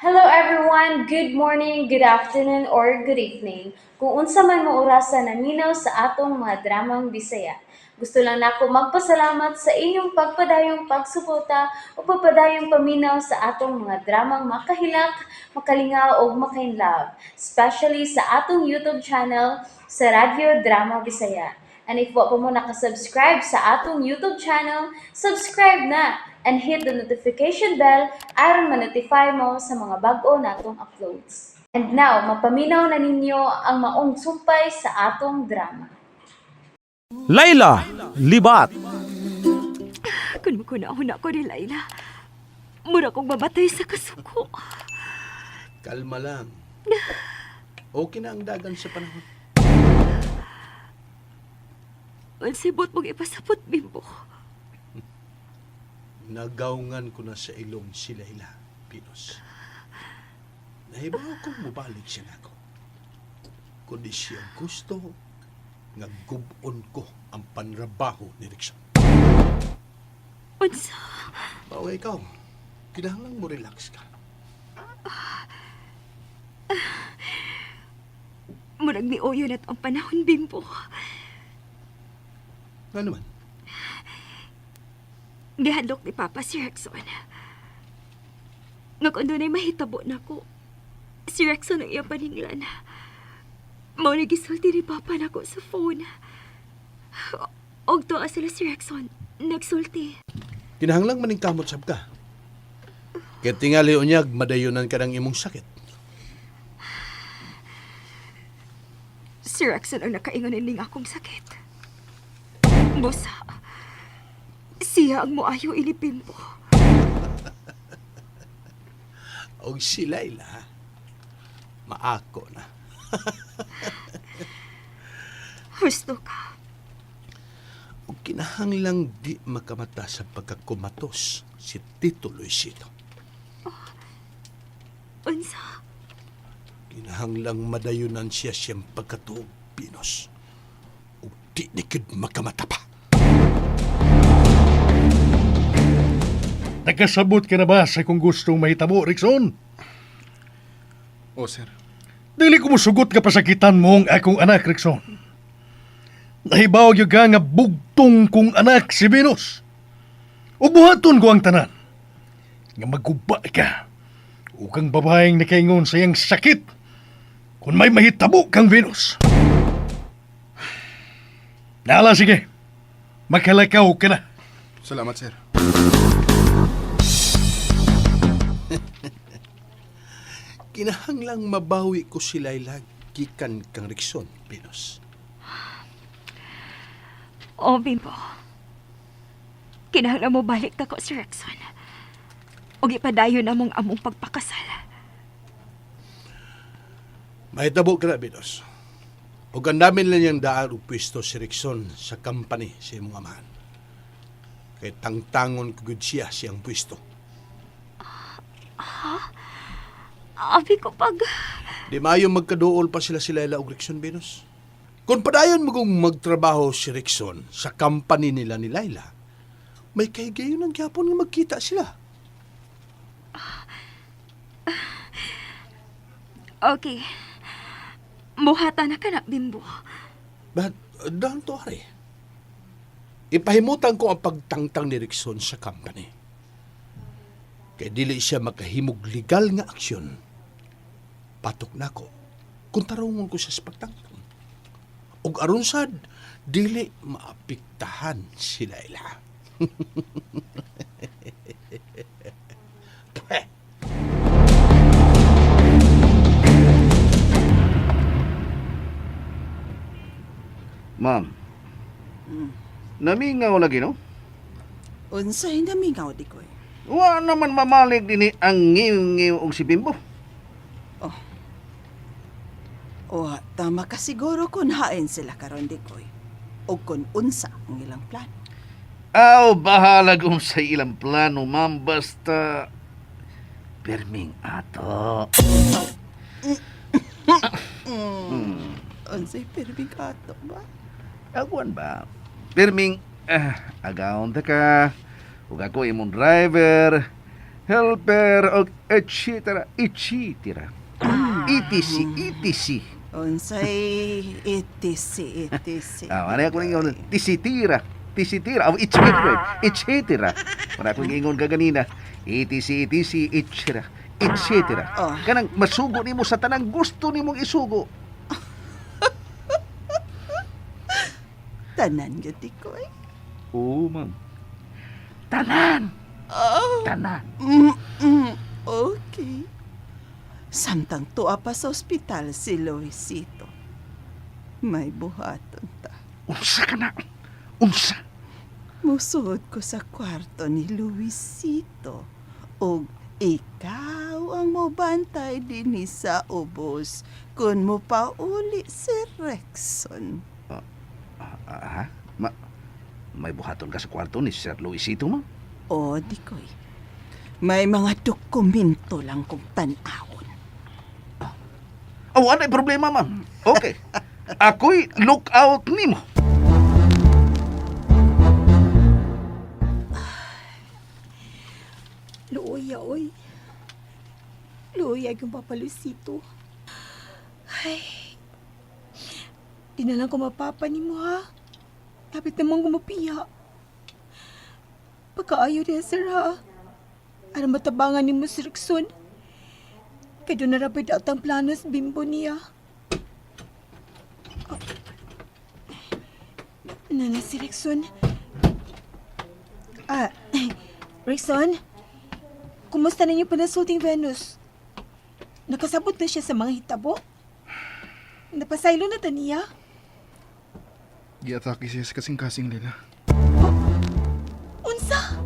Hello everyone! Good morning, good afternoon, or good evening. Kung unsa man mo orasa naminaw sa atong mga dramang Bisaya. Gusto lang nako magpasalamat sa inyong pagpadayong pagsuporta o pagpadayong paminaw sa atong mga dramang makahilak, makalingaw ug makainlove, especially sa atong YouTube channel sa Radyo Drama Bisaya. And if wa pa mo nakasubscribe sa atong YouTube channel, subscribe na and hit the notification bell aron ma-notify mo sa mga bag-o natong uploads. And now, mapaminaw na ninyo ang maong sumpay sa atong drama. Layla, libat. Kun mo na ko ni Laila. Mura kong mamatay sa kasuko. Kalma lang. Okay na ang dagan sa panahon. Unsay buot mong ipasabot, Bimbo? Nagawngan ko na sa ilong si Layla, Pinos. Nahibaw kong mubalik siya nako. Kundi siya gusto nga gubon ko ang panrabaho ni Rickson. Unsa? Okay, ikaw, kinahanglan mo relax ka. Murag miuyo na ang panahon, Bimbo. Nga naman? Gihadlok ni Papa si Rexon. Nga kung dunay mahitabo nako, si Rexon ang iyang paninglan. Mao ni gisulti ni Papa nako sa phone. Og tuwa sila si Rexon, nagsulti. Kinahanglan maning kamot sab ka. Kaya tingali unyag, madayunan ka ng imong sakit. Si Rexon ang nakaingon ining akong sakit. Busa, siya ang moayo ini, Bimbo. Og si Layla, maako na. Husto ka. Ug kinahanglang di makamata sa pagkakumatos si Tito Luisito. Unsa? Kinahanglang madayunan siya siyang pagkatuog, Pinos. Ug di ni gid makamata pa. Nakasabot ka na ba sa kung gustong mahitabo, Rickson? O, sir. Dili ko musugot ka pasakitan mo ang akong anak, Rickson. Nahibaw gyud ka nga bugtong kong anak si Venus. Ug buhaton ko ang tanan. Nga maguba ka. Ug ang babaeng nakaingon sa iyang sakit kung may mahitabo kang Venus. Nala, sige. Makalakaw ka na. Salamat, sir. Kinahanglang mabawi ko si Layla gikan kang Rickson, Pinos. O, Bimbo. Kinahanglan mo balik ta ko si Rexon. Og ipadayon na mong among pagpakasal. Mahitabo ka na, Pinos. Ug ang dami lang niyang daan og pwesto si Rickson sa company sa imong amahan. Kay tangtangon ko gud siya siyang pwesto. Abi ko pag... Di maayo magkaduol pa sila si Layla og Rickson, Venus. Kung padayon mo kung magtrabaho si Rickson sa company nila ni Layla, may kahigayonan gyapon nga magkita sila. Okay. Muhata na ka na, Bimbo. But don't worry. Ipahimutan ko ang pagtangtang ni Rickson sa company. Kay dili siya makahimog legal nga aksyon. Patok nako kung tarungon ko siya sa pagtangtang. Ug aron sad, dili maapektahan si Layla. Pweh. Ma'am. Namingaw lagi, no? Unsay namingaw di ko. Wa naman mamalig dinhi ang ngiw-ngiw og si Bimbo. O tama ka siguro kung hain sila karon di ko. O kung unsa ang ilang plan. Aw, bahala kung sa ilang plano, ma'am. Basta pirming ato. Unsay pirming ato ba? Agwan ba? Pirming, agawon ta ka. Ug ako imong driver. Helper og etc. etc. ETC, ETC. Unsay ETC, ETC. Ah, ano ako ingon? Tisitira. Tisitira. Oh, etc. Etc. Para akong ingon ka ganina. ETC, ETC, etc. Etc. Oh. Kanang masugo nimo sa tanang gusto nimong isugo. Tanan gyud Dikoy. Oo, ma'am. Tanan. Tanan. Okay. Samtang tuwa pa sa ospital si Luisito. May buhaton ta. Unsa ka na? Unsa? Musuod ko sa kwarto ni Luisito. Og ikaw ang mobantay dinhi sa ubos kung mopauli si Rexon. Ah, ha? May buhaton ka sa kwarto ni Sir Luisito, ma'am? O, Dikoy. May mga dokumento lang kong tan-awon. Oh, ano problema, ma'am? Okay. Ako'y look out nimo. Luoya, oy. Luoya yung Papa Luisito. Ay. Di na lang ko mapapa ni mo, ha? Dapat namang gumapiya. Pagkaayo niya, sir, ha? Ara matabangan ni mo si Rickson. Kaya doon narapid out ang plano sa bimbo niya. Oh. Nana si Rickson. Ah, Rickson? Kumusta ninyo panasulting Venus? Nakasabot na siya sa mga hitabo? Napasaylo na ta niya? Giatake siya sa kasing-kasing nila. Unsa?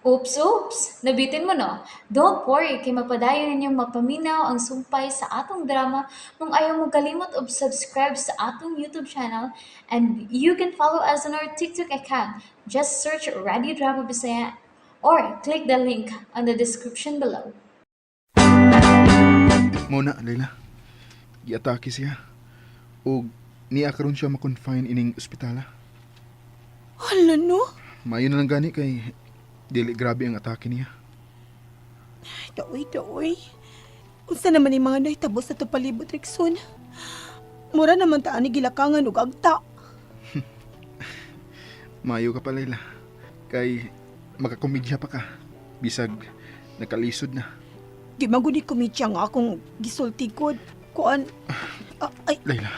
Oops, oops! Nabitin mo no? Don't worry, kay mapadayon ninyong mapaminaw ang sumpay sa atong drama kung ayaw mo kalimot og subscribe sa atong YouTube channel, and you can follow us on our TikTok account. Just search Radio Drama Bisaya or click the link on the description below. Muna, Leila. Giatake siya. Og niya karon siya makonfine ining ospitala. Hala no? Maayo na lang gani kay dili grabe ang atake niya. Daoy, daoy. Unsa naman yung mga nahitabo sa to palibot, Rickson? Mura naman taan ni gilakangan ug agta. Maayo ka pa, Leila. Kay makakomedya pa ka. Bisag nakalisod na. Di man gud ni komedya nga akong gisulti ko. Kuan... Ah, ay, Leila,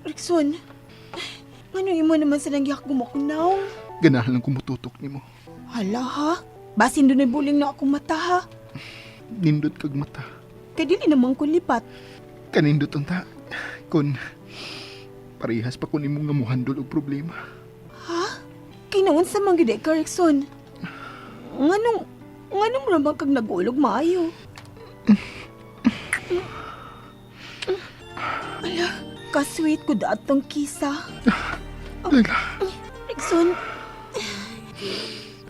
Rickson. Ngano imo naman sa nangyakgum ako now? ganahan lang kumututok nimo. Hala ha? Basin doon buling na akong mata ha. Nindot kag mata. Kay dili naman ko lipat. Kanindot unta. Kun parehas pa kun imong nga muhandol og problema. Kinaon sa mga gid ka, Rickson. Nganong nganong mura man kag nagulog maayo? Ala, kasweet ko daatong kisa. Leila, Rickson,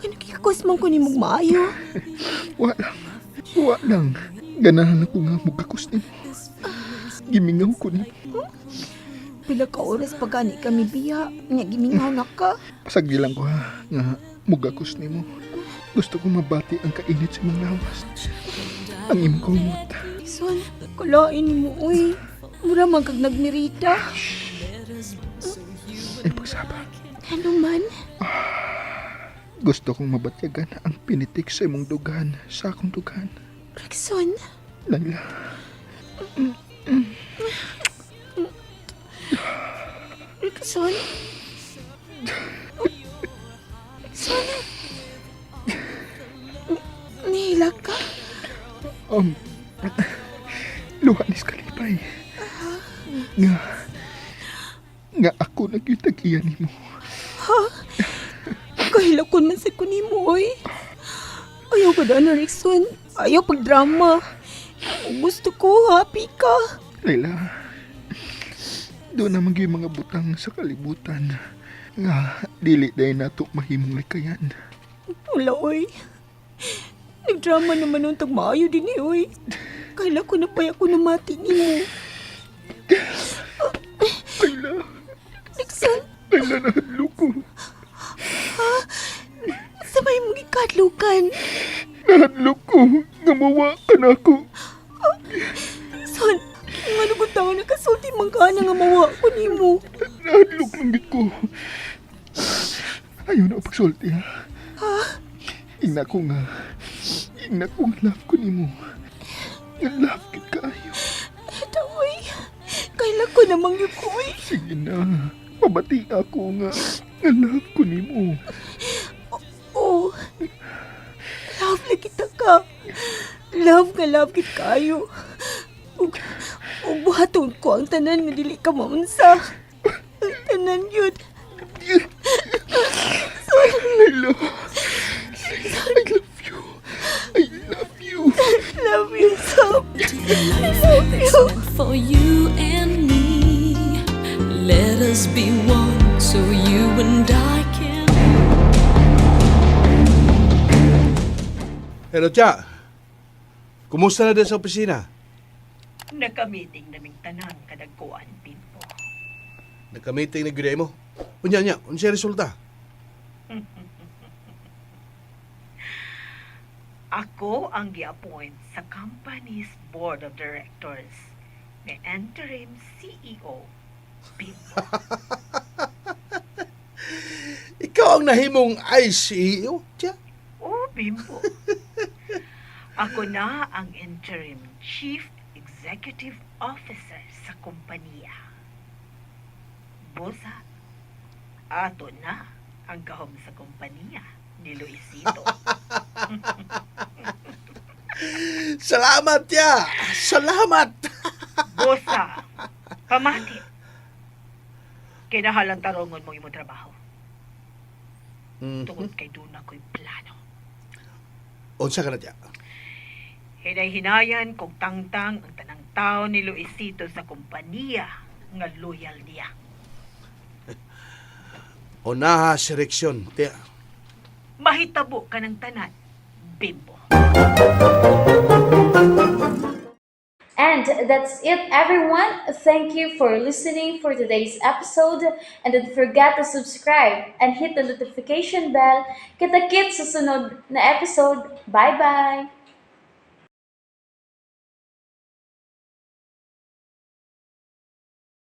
ano kikakos man ko nimog maayo? wa lang. Wa lang. Ganahan ako nga mugakos nimo. Gimingaw ko nimo. Pila ka oras pa gani kami biya. Nya gimingaw na ka. Pasagdi lang ko ha, nga mugakos nimo. Gusto ko mabati ang kainit sa imong lawas. Ang imong kumot. Rickson, kalain mo, uy. Mura man kag nagnirita. Ay pagsaba. Ano man? Gusto kong mabatyagan ang pinitik sa imong dugan, sa akong dugan. Rickson, Laila, Rickson. Rickson. Nihila ka? um, luha ni kalipay. Nga, nga ako nagyutag iya nimo. Kahilakon man sa kunimo, oy. Ayaw ka na, Rickson. Ayaw pagdrama. Gusto ko, happy ka. Laila, doon naman gyud mga butang sa kalibutan. Nga, dili dahil nato mahimong likayan. Wala, oy. Nagdrama naman nung tagmaayo din eh, oy. Kaila ko na pa'y ako namati ni mo. Laila, Rickson, Laila, nahadlok ko. Kahadlukan. Nahadlok ko nga mawa ka na ako. Son, nga nagutaw nakasulti man ka na nga mawa ko nimo. Nahadlok lang gid ko. Ayaw na pagsulti ha. Ingna ko nga. Ingna ko nga love ko nimo. Nga love gid kaayo. Daoy, kaila ko namang yukoy. Sige na. Pabati ako nga. Nga love ko nimo. Oh, love na kita ka. Love nga love gid kayo. Ug buhaton ko ang tanan nga dili ka maunsa. Ang tanan yun. Layla. I love you. I love you. Love you so. I love you. For you and me. Let us be one so you and I can. Hello, Tia. Kumusta na din sa opisina? Naka-meeting naming tanan kadagkuan, Bimbo. Nagka-meeting na gyud mo. Unya nya, unsay resulta? Ako ang gi-appoint sa company's board of directors nga interim CEO, Bimbo. Ikaw ang nahimong ICEO, Tia. Oh, Bimbo. Ako na ang interim chief executive officer sa kumpanya. Busa, ato na ang gahom sa kumpanya ni Luisito. Salamat, Tia. Salamat. Busa, pamati. Kinahalang tarongon mo imong trabaho. Tungod kay doon ako'y plano. Unsa ka na, Tia? Hinay-hinayan kog tangtang ang tanang tao ni Luisito sa kumpanya nga loyal niya. Unaha seleksyon, Tia. Mahitabo ka ng tanan, Bimbo. And that's it, everyone. Thank you for listening for today's episode. And don't forget to subscribe and hit the notification bell. Kita-kits sa sunod na episode. Bye-bye!